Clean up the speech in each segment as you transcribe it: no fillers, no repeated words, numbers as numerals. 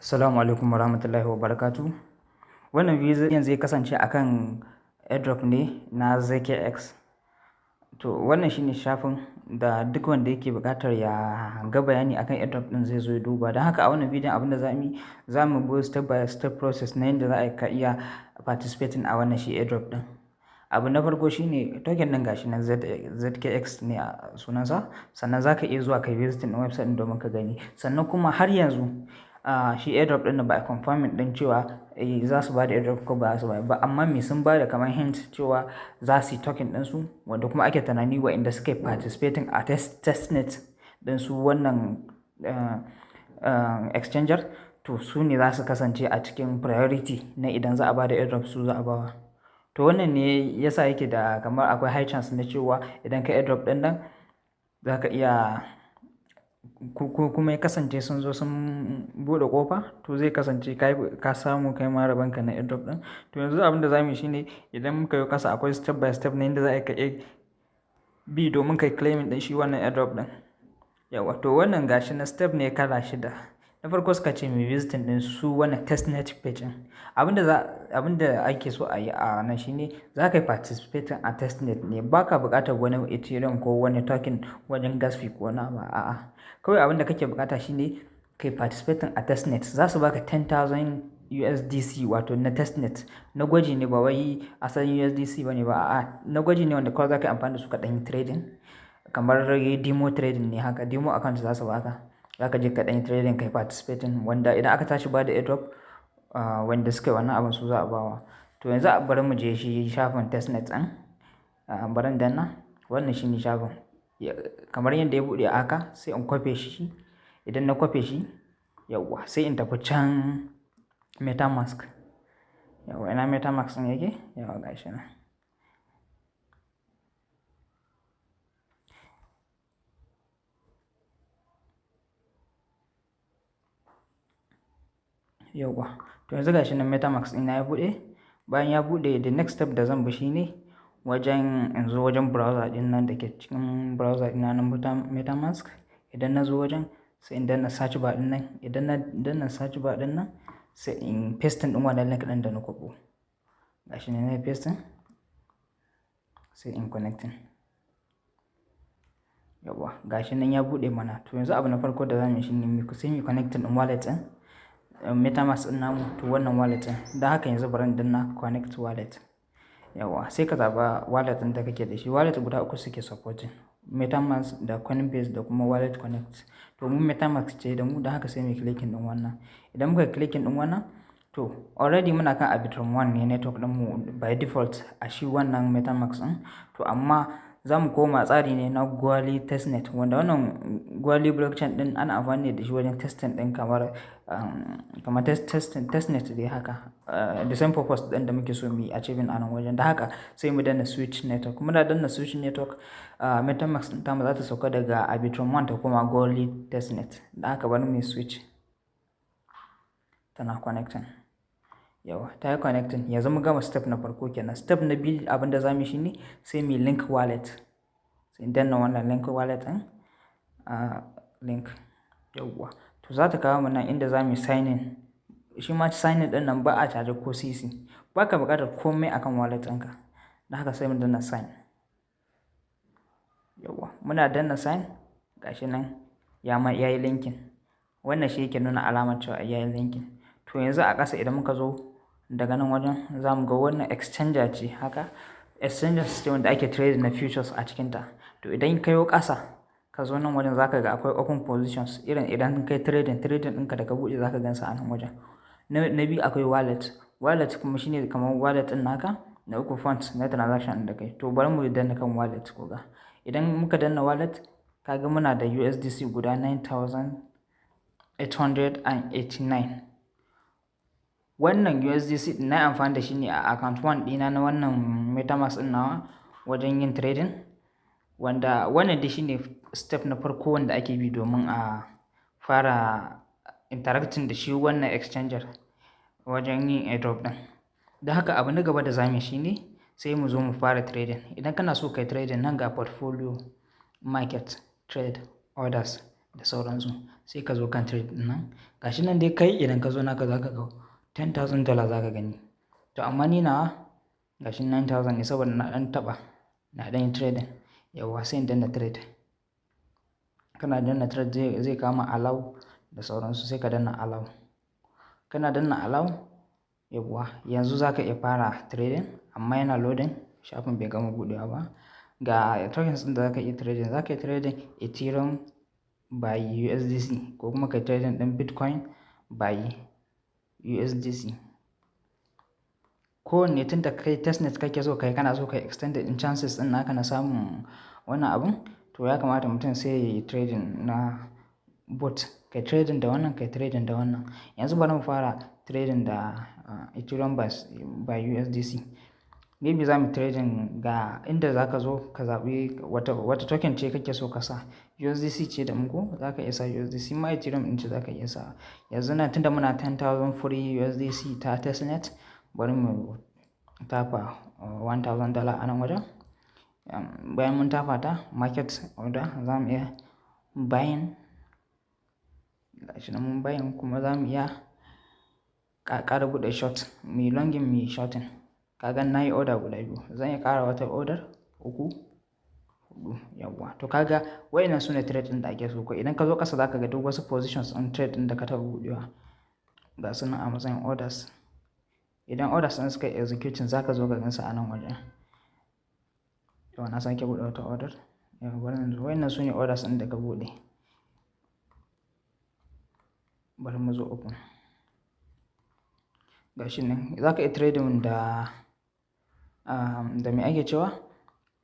Assalamu alaikum warahmatullahi wabarakatuh. Wannan bidiyon zai kasance akan airdrop ne na ZKX. To wannan shine shafin da duk wanda yake buƙatar ya ga bayani akan airdrop ɗin zai zo ya duba. Don haka a wannan bidiyon abin da zamu yi, zamu bi step by step process na yadda za a ka iya participating a wannan shi airdrop ɗin. Abu na farko shine token ɗin gashi nan ZKX ne a sunansa, sannan za ka iya zuwa kai visiting ɗin website ɗin domin ka gani. Sannan kuma har yanzu shi airdrop ɗin ba a confirming ɗin cewa za su ba da airdrop ko ba su ba, amma me sun ba da kamar hint cewa za su yi token ɗinsu, wanda kuma ake tunani waɗanda suka yi participating a testnet ɗin su wannan exchanger, to su ne za su kasance a cikin priority na idan za a ba da airdrop su za a bawa. To wannan ne yasa yake da kamar akwai high chance na cewa idan ka airdrop ɗin nan za ka iya ko kuma ya kasance sun zo sun buɗe ƙofa, to zai kasance ka samu kai ma rabonka na airdrop ɗin. To yanzu abin da zamu yi shine idan muka yo ƙasa akwai step by step na yadda za ka iya bi domin kai claiming ɗin shi wannan airdrop ɗin. Yauwa, to wannan gashi na step ne kala shida. Na farko suka ce mu visiting ɗin su wannan testnet page ɗin. Abin da ake so a yi a nan shine za ka yi participating a testnet ne, ba ka buƙatar wani Ethereum ko wani token wajen gas fee ko wani abu, a'a. Kawai abin da kake buƙata shine kai participating a testnet. Za su baka 10,000 USDC, wato na testnet. Na gwaji ne, ba wai asalin USDC ba ne ba, a'a. Na gwaji ne wanda kawai za ka yi amfani da su ka ɗan yi trading. Kamar demo trading ne haka, demo account za su baka. Za ka je ka ɗan yi trading, kai participating, wanda idan aka tashi ba da airdrop, wanda suka yi wannan abin su za a bawa. To yanzu bari mu je shi shafin testnet ɗin. Bari in danna. Wannan shine shafin. Kamar yadda ya buɗe haka, sai in kwafe shi. Idan na kwafe shi, yauwa, sai in tafi can MetaMask. Yauwa, ina MetaMask ɗin yake? Yauwa, gashi nan. Yauwa, to yanzu gashi nan MetaMask ɗina ya buɗe. Bayan ya buɗe, the next step da zan bi shine wajen in zo wajen browser ɗin nan da ke cikin browser ɗina na MetaMask. Idan na zo wajen, sai in danna search bar ɗin nan. Idan na danna search bar ɗin nan, sai in pasting ɗin wannan link ɗin da na kwafo. Gashi nan nayi pasting, sai in connecting. Yauwa, gashi nan ya buɗe mana. To yanzu abu na farko da zamu yi shine sai mu connecting ɗin wallet ɗin MetaMask ɗin namu to wannan wallet ɗin. Don haka yanzu bari in danna connect wallet. Yauwa, sai ka zaɓa wallet ɗin da kake da shi. Wallet guda uku suke supporting: MetaMask da Coinbase da kuma Wallet Connect. To mu MetaMask ce da mu, don haka sai mu clicking ɗin wannan. Idan muka clicking ɗin wannan, to already muna kan Arbitrum One ne network ɗin mu by default a shi wannan MetaMask ɗin. To amma za mu koma tsari ne na Goerli testnet, wanda wannan Goerli blockchain ɗin ana amfani da shi wajen testing ɗin kamar testing testnet dai haka. The same purpose ɗin da muke so mu yi achieving a nan wajen. Da haka sai mu danna switch network. Muna danna switch network, MetaMask ɗin tamu za ta sauka daga Arbitrum One ta koma Goerli testnet. Da haka bari mu yi switch. Tana connecting. Yauwa, ta yi connecting. Yanzu mun gama step na farko kenan. Step na biyu abin da zamu yi shine sai mu link wallet. Sai in danna wannan link wallet ɗin, link. Yauwa, to za ta kawo mu nan inda zamu yi sign in. Shi ma sign in ɗin nan ba a caje ko sisi. Ba ka buƙatar komai akan wallet ɗinka. Don haka sai mu danna sign. Yauwa, muna danna sign, gashi nan ya ma ya yi linking. Wannan shi yake nuna alamar cewa ya yi linking. To yanzu a ƙasa idan muka zo daga nan wajen, za mu ga wannan exchanger ce haka. Exchanger ce wanda ake trading na futures a cikinta. To idan ka yo ƙasa ka zo nan wajen, za ka ga akwai open positions, irin idan kai trading ɗinka da ka buɗe za ka gansa a nan wajen. Na biyu akwai wallet. Wallet kuma shine kamar wallet ɗin naka. Na uku funds na transaction ɗin da kai. To bari mu danna kan wallet ku ga. Idan muka danna wallet, ka ga muna da USDC guda 9,889. Wannan USDC ɗin na yi amfani da shi ne a account one ɗina na wannan MetaMask ɗin nawa wajen yin trading. Wanda wannan dai shine step na farko wanda ake bi domin a fara interacting da shi wannan exchanger wajen yin airdrop ɗin. Don haka abu na gaba da zamu yi shine sai mu zo mu fara trading. Idan kana so ka yi trading, nan ga portfolio, market, trade, orders. da sauransu. Sai ka zo kan trade ɗin nan. Gashi nan dai kai idan ka zo naka za ka ga $10,000 za ka gani. To amma ni nawa gashi 9,000 ne saboda na ɗan taɓa, na ɗan yi trading. Yauwa, sai in danna trade. Kana danna trade zai kama allow da sauransu, sai ka danna allow. Kana danna allow, yauwa, yanzu za ka iya fara trading, amma yana loading, shafin bai gama buɗewa ba. Ga tokens ɗin da za ka iya trading. Za ka iya trading Ethereum by USDC ko kuma ka yi trading ɗin Bitcoin by USDC. Kowanne, tun da kai testnet kake so kai, kana so kai extended in chances ɗin naka na samun wannan abun, to ya kamata mutum sai ya yi trading na both. Kai trading da wannan, kai trading da wannan. Yanzu bari mu fara trading da Ethereum by USDC. Maybe za mu trading, ga inda za ka zo ka zaɓi wata token ce kake so ka sa. USDC ce da muku, za ka iya sa USDC ma, Ethereum ɗin ce za ka iya sa. Yanzu nan tunda muna 10,000 free USDC ta testnet, bari mu tafa $1,000 a nan wajen. Bayan mun tafa ta, market order, za mu iya buying. Gashi nan mun buying, kuma za mu iya ƙara buɗe short, mu yi longing, mu yi shorting. Ka gan na yi order guda biyu. Zan iya ƙara wata order uku, huɗu, yauwa. To kaga waɗannan su ne trade ɗin da ake so. Ko idan ka zo ƙasa za ka ga duk wasu positions ɗin trade ɗin da ka taɓa buɗewa. Ga su nan a matsayin orders. Idan orders ɗin suka yi executing, za ka zo ka gansu a nan wajen. Yauwa, na sake buɗe wata order. Yauwa, bari mu zo. Waɗannan su ne orders ɗin da ka buɗe. Bari mu zo open. Gashi nan za ka iya trading da me ake cewa,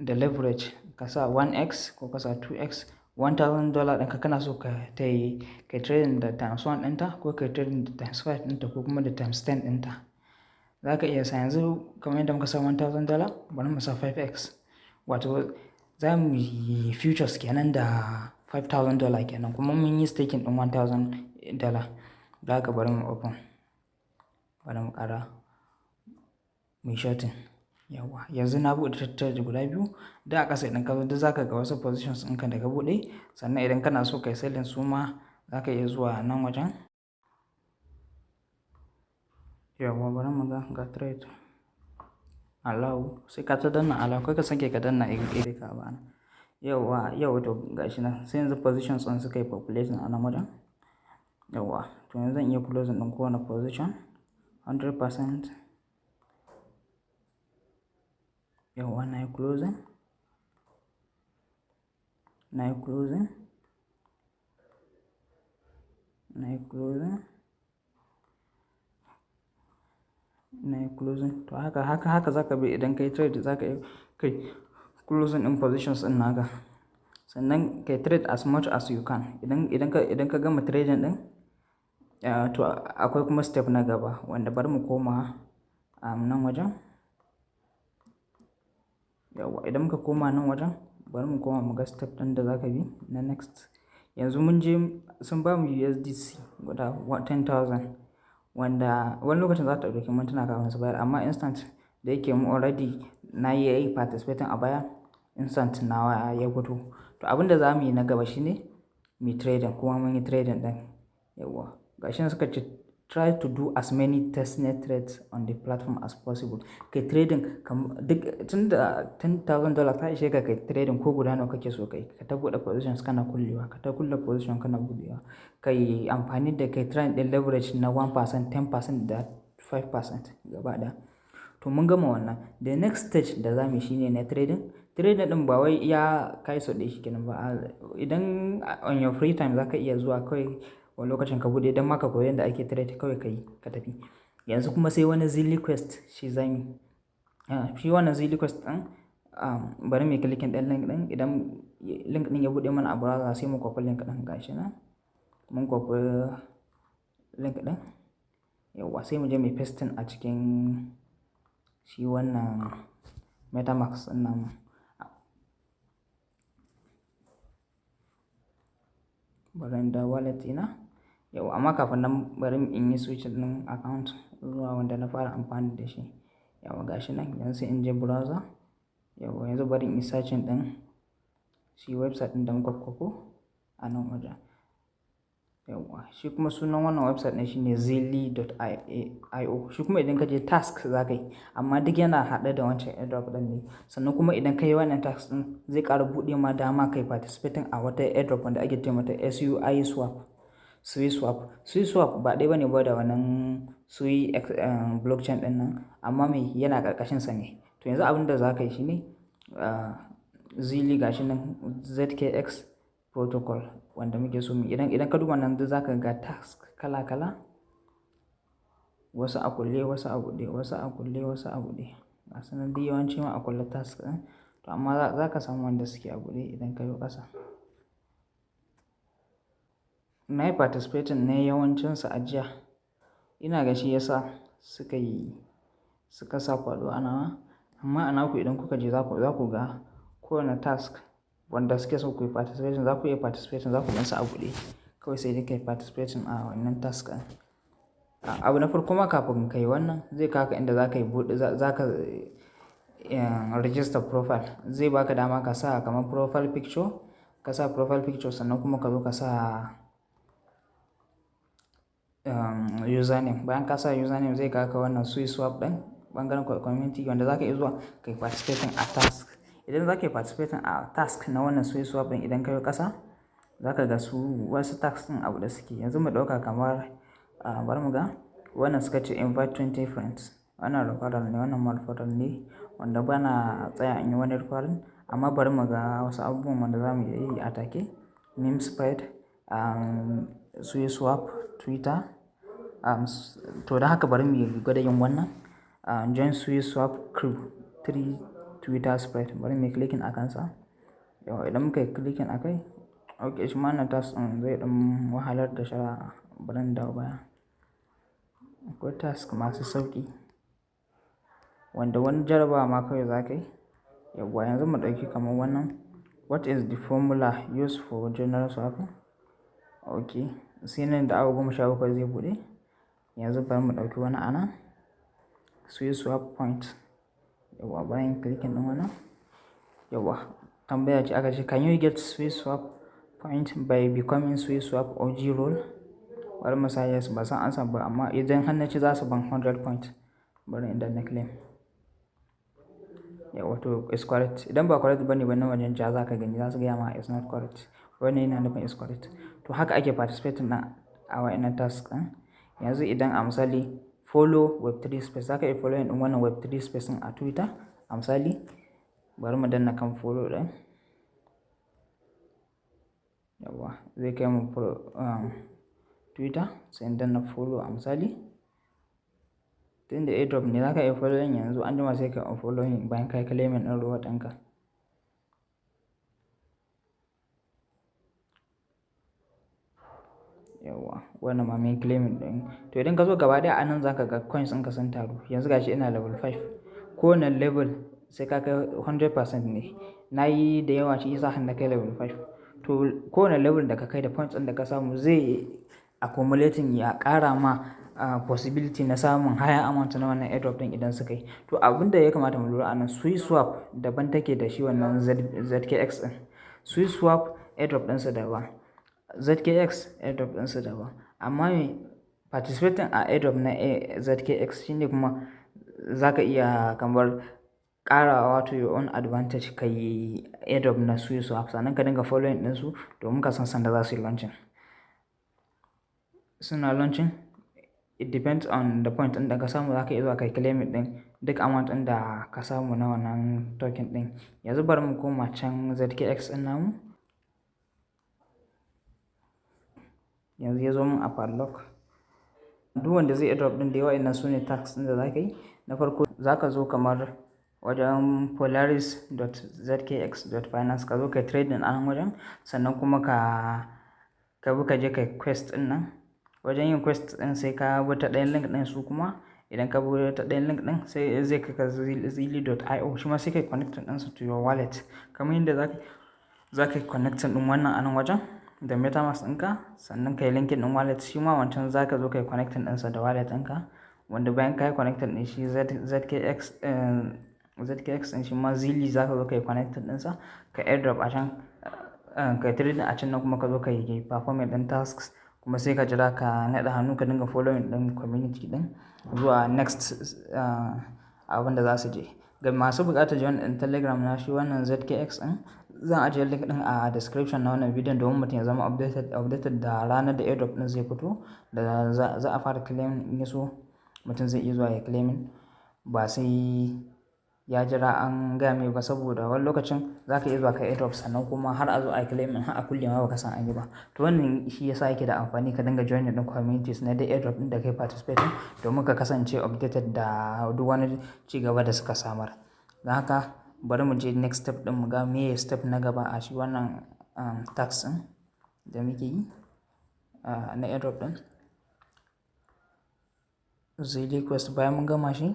da leverage, ka sa 1x ko ka sa 2x. $1,000 ɗinka kana so ka ta yi kai trading da times 1 ɗinta, ko kai trading da times 5 ɗinta, ko kuma da times 10 ɗinta. Za ka iya sa yanzu kamar yadda muka sa $1,000, bari mu sa 5x, wato za mu yi futures kenan da $5,000 kenan, kuma mun yi staking ɗin $1,000. Da haka bari mu open, bari mu ƙara mu shorting. Yauwa, yanzu na buɗe trade guda biyu. Da a ƙasa idan ka zo duk za ka ga wasu positions ɗinka da ka buɗe. Sannan idan kana so kai selling su ma, za ka iya zuwa nan wajen. Yauwa, bari mu ga, ga trade allow, sai ka ta danna allow, kai ka sake ka danna iri ka bana. Yauwa, yau to gashi nan sai yanzu positions ɗin suka yi population a nan wajen. Yauwa, to yanzu zan iya closing ɗin kowane position 100%. Yauwa, na yi closing, na yi closing, na yi closing, na yi closing. To haka haka haka za ka bi. Idan ka yi trade, za ka yi kai closing ɗin positions ɗin naka. Sannan kai trade as much as you can. Idan ka gama trading ɗin, to akwai kuma step na gaba wanda bari mu koma nan wajen. Yauwa, idan muka koma nan wajen, bari mu koma mu ga step ɗin da za ka bi na next. Yanzu mun je sun ba mu USDC guda 10,000, wanda wani lokacin za ta ɗauki mintuna kafin su bayar, amma instant, da yake mu already na yi participating a baya, instant nawa ya fito. To abin da za mu yi na gaba shine mu trading, kuma mun yi trading ɗin. Yauwa, gashi nan suka ce try to do as many testnet trades on the platform as possible. Kai trading duk, tun da $10,000 ta ishe ka kai trading ko guda nawa kake so kai, ka ta buɗe positions kana kullewa, ka ta kulle position kana buɗewa. Kai amfani da kai trying ɗin leverage na 1%, 10% da 5% gaba ɗaya. To mun gama wannan. The next stage da za mu yi shine na trading. Trading ɗin ba wai iya kai sau ɗaya shikenan ba. Idan on your free time za ka iya zuwa kawai wani lokacin ka buɗe don ma ka koyi yadda ake trade, kawai ka yi ka tafi. Yanzu kuma sai wani Zealy Quest shi za mu yi. Shi wannan Zealy Quest ɗin, bari mu yi clicking ɗin link ɗin. Idan link ɗin ya buɗe mana a browser, sai mu kwafi link ɗin. Gashi nan mun kwafi link ɗin. Yauwa, sai mu je mu pasting a cikin shi wannan MetaMask ɗin namu. Bari in dawo wallet ɗina. Yauwa, amma kafin nan bari in yi switch ɗin account zuwa wanda na fara amfani da shi. Yauwa, gashi nan, yanzu sai in je browser. Yauwa, yanzu bari in yi searching ɗin shi website ɗin da muka kwafo a nan wajen. Yawwa, shi kuma sunan wannan website ɗin shine zealy.io. Shi kuma idan ka je task za ka yi, amma duk yana haɗe da wancan airdrop ɗin ne. Sannan kuma idan ka yi wannan task ɗin, zai ƙara buɗe ma dama kai participating a wata airdrop wanda ake ce mata SUI swap. Sui Swap. Sui Swap ba ɗaya bane ba da wannan Sui blockchain ɗin nan, amma me, yana ƙarƙashin sa ne. To yanzu abin da za ka yi shine Zealy, gashi nan ZKX protocol wanda muke so mu idan ka duba nan duk za ka ga task kala kala. Wasu a kulle, wasu a buɗe, wasu a kulle, wasu a buɗe. Ga su nan duk yawanci ma a kulle task ɗin. To amma za ka samu wanda suke a buɗe idan ka yo ƙasa. Na yi participating ne yawancinsu a jiya. Ina ga shi ya sa suka yi, suka sa kwaɗo a nawa. Amma a naku idan kuka je za ku ga kowane task wanda suke so ku yi participating, za ku iya participating, za ku gansu a buɗe. Kawai sai dai ka yi participating a wannan task ɗin. Abu na farko ma kafin ka yi wannan, zai kawo ka inda za ka yi buɗe, za ka register profile. Zai baka dama ka sa kamar profile picture, ka sa profile picture, sannan kuma ka zo ka sa username. Bayan ka sa username, zai kawo ka wannan Sui Swap ɗin ɓangaren community wanda za ka iya zuwa ka yi participating a task. Idan za ka yi participating a task na wannan Sui Swap ɗin, idan ka yo ƙasa, za ka ga su wasu task ɗin abu da suke. Yanzu mu ɗauka kamar, bari mu ga wannan, suka ce invite 20 friends. Wannan referral ne, wannan ma referral ne wanda bana tsaya in yi wani referral. Amma bari mu ga wasu abubuwan wanda za mu iya yi a take. Meme spread, Sui Swap, Twitter. To don haka bari mu gwada yin wannan. Join Sui Swap crew 3 Twitter spread. Bari mu yi clicking a kansa. Yauwa, idan muka yi clicking a kai, okay, shi ma wannan task ɗin zai ɗan wahalar da shari'a. Bari in dawo baya. Akwai task masu sauƙi wanda wani jarabawa ma kawai za ka yi. Yauwa, yanzu mu ɗauki kamar wannan. What is the formula used for general swapping? Okay, sai nan da awa 17 zai buɗe. Yanzu bari mu ɗauki wani anan. Sui Swap point. Yauwa, bari in clicking ɗin wannan. Yauwa, tambaya ce aka ce, "Can you get Sui Swap point by becoming Sui Swap OG role?" Bari mu sa yes, ba san ansa ba, amma idan har na ci za su ban 100 point. Bari in danna claim. Yauwa, to is correct. Idan ba correct bane ba, nan wajen ja za ka gani, za su gaya ma is not correct. Wannan yana nufin is correct. To haka ake participating ɗin a wa'innan task ɗin. Yanzu idan a misali follow Web3 space, za ka iya following ɗin wannan Web3 space ɗin a Twitter. A misali bari mu danna kan follow ɗin. Yauwa, zai kai mu Twitter, sai in danna follow a misali. Tunda airdrop ne, za ka iya following yanzu, anjima sai ka unfollowing bayan ka yi claiming ɗin reward ɗinka. Yauwa, wannan ma mun claiming ɗin. To idan ka zo gaba ɗaya a nan, za ka ga coins ɗinka sun taru. Yanzu gashi ina level 5. Kowane level sai ka kai 100% ne. Na yi da yawa, shi yasa har na kai level 5. To kowane level da ka kai da points ɗin da ka samu zai accumulating, ya ƙara ma possibility na samun higher amount na wannan airdrop ɗin idan suka yi. To abin da ya kamata mu lura a nan, Sui Swap daban take da shi wannan ZKX ɗin. Sui Swap airdrop ɗinsa daban. ZKX airdrop ɗinsa daban. Amma me, participating a airdrop na ZKX shine kuma za ka iya kamar ƙarawa to your own advantage, ka yi airdrop na Sui Swap, sannan ka dinga following ɗinsu domin ka san sanda za su yi launching. Suna launching, it depends on the point ɗin da ka samu, za ka iya zuwa ka yi claiming ɗin duk amount ɗin da ka samu na wannan token ɗin. Yanzu bari mu koma can ZKX ɗin namu. Yanzu ya zo mun a padlock. Duk wanda zai airdrop ɗin dai, wa'innan su ne tasks ɗin da za ka yi. Na farko za ka zo kamar wajen polaris.zkx.finance, ka zo ka yi trading a nan wajen, sannan kuma ka bi ka je ka yi quest ɗin nan. Wajen yin quest ɗin, sai ka bi ta ɗayan link ɗin. Su kuma idan ka bi ta ɗayan link ɗin, sai zai kai ka zealy.io. Shi ma sai kai connecting ɗinsa to your wallet. Kamar yadda za ka yi connecting ɗin wannan a nan wajen da MetaMask ɗinka, sannan ka yi linking ɗin wallet, shi ma wancan za ka zo ka yi connecting ɗinsa da wallet ɗinka. Wanda bayan ka yi connecting ɗin shi ZKX ɗin, shi ma Zealy za ka zo ka yi connecting ɗinsa, ka airdrop a can, ka yi trading a can nan, kuma ka zo ka yi performing ɗin tasks. Kuma sai ka jira ka naɗa hannu ka dinga following ɗin community ɗin zuwa next abin da za su je. Ga masu buƙatar join ɗin Telegram na shi wannan ZKX ɗin, zan ajiye link ɗin a description na wannan bidiyon domin mutum ya zama updated da ranar da airdrop ɗin zai fito da za a fara claim. In ya so, mutum zai iya zuwa ya claiming ba sai ya jira an gaya mai ba, saboda wani lokacin za ka iya zuwa ka airdrop sannan kuma har a zo a yi claiming har a kulle ma baka san an yi ba. To, wannan shi yasa yake da amfani ka dinga join ɗin communities na dai airdrop ɗin da kai participating domin ka kasance updated da duk wani ci gaba da suka samar. Don haka bari mu je next step ɗin mu ga meye step na gaba a shi wannan task ɗin da muke yi na airdrop ɗin. Zealy Quest, bayan mun gama shi,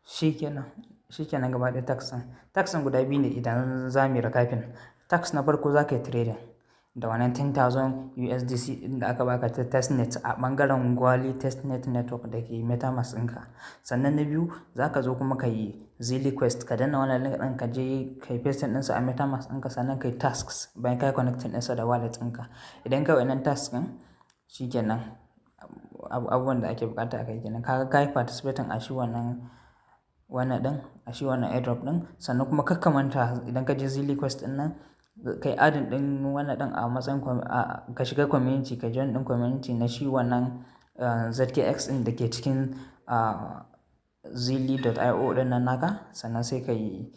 shikenan gaba ɗaya task ɗin. Task ɗin guda biyu ne idan za mu yi recapping. Task na farko, za ka yi trading da wannan 10,000 USDC ɗin da aka baka ta testnet a ɓangaren Goerli testnet network da ke MetaMask ɗinka. Sannan na biyu, za ka zo kuma ka yi Zealy Quest, ka danna wannan link ɗin, ka je ka yi pasting ɗinsa a MetaMask ɗinka, sannan ka yi tasks bayan ka yi connecting ɗinsa da wallet ɗinka. Idan ka yi wannan task ɗin, shikenan, abubuwan da ake buƙata a kai kenan. Ka ga ka yi participating a shi wannan ɗin, a shi wannan airdrop ɗin. Sannan kuma kar ka manta, idan ka je Zealy Quest ɗin nan, kai adding ɗin wannan ɗin a matsayin ka shiga community, ka join ɗin community na shi wannan ZKX ɗin da ke cikin Zealy.io ɗin nan naka, sannan sai ka yi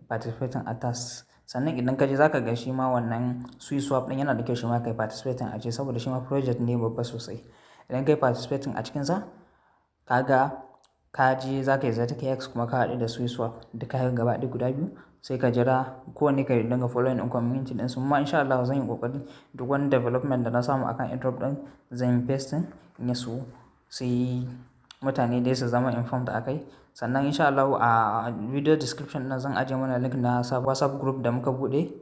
participating a task. Sannan idan ka je, za ka ga shi ma wannan SuiSwap ɗin yana da kyau shi ma ka yi participating a ciki, saboda shi ma project ne babba sosai. Idan ka yi participating a cikinsa, ka ga ka je za ka yi ZKX kuma ka haɗu da SuiSwap duka gaba ɗaya guda biyu, sai ka jira kowanne ka dinga following ɗin community ɗin su. Amma insha Allah zan yi ƙoƙari duk wani development da na samu akan airdrop ɗin zan yi pasting, in ya so sai mutane dai su zama informed a kai. Sannan insha Allah a video description ɗin zan ajiye mana link na WhatsApp group da muka buɗe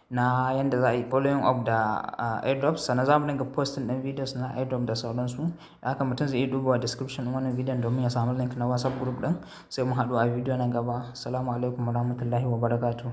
na yanda za a yi following up da airdrops. Sannan za mu dinga posting ɗin videos na airdrop da sauransu. Da haka mutum zai iya duba description ɗin wannan bidiyon domin ya samu link na WhatsApp group ɗin. Sai mu haɗu a video na gaba. Assalamu alaikum warahmatullahi wabarakatuh.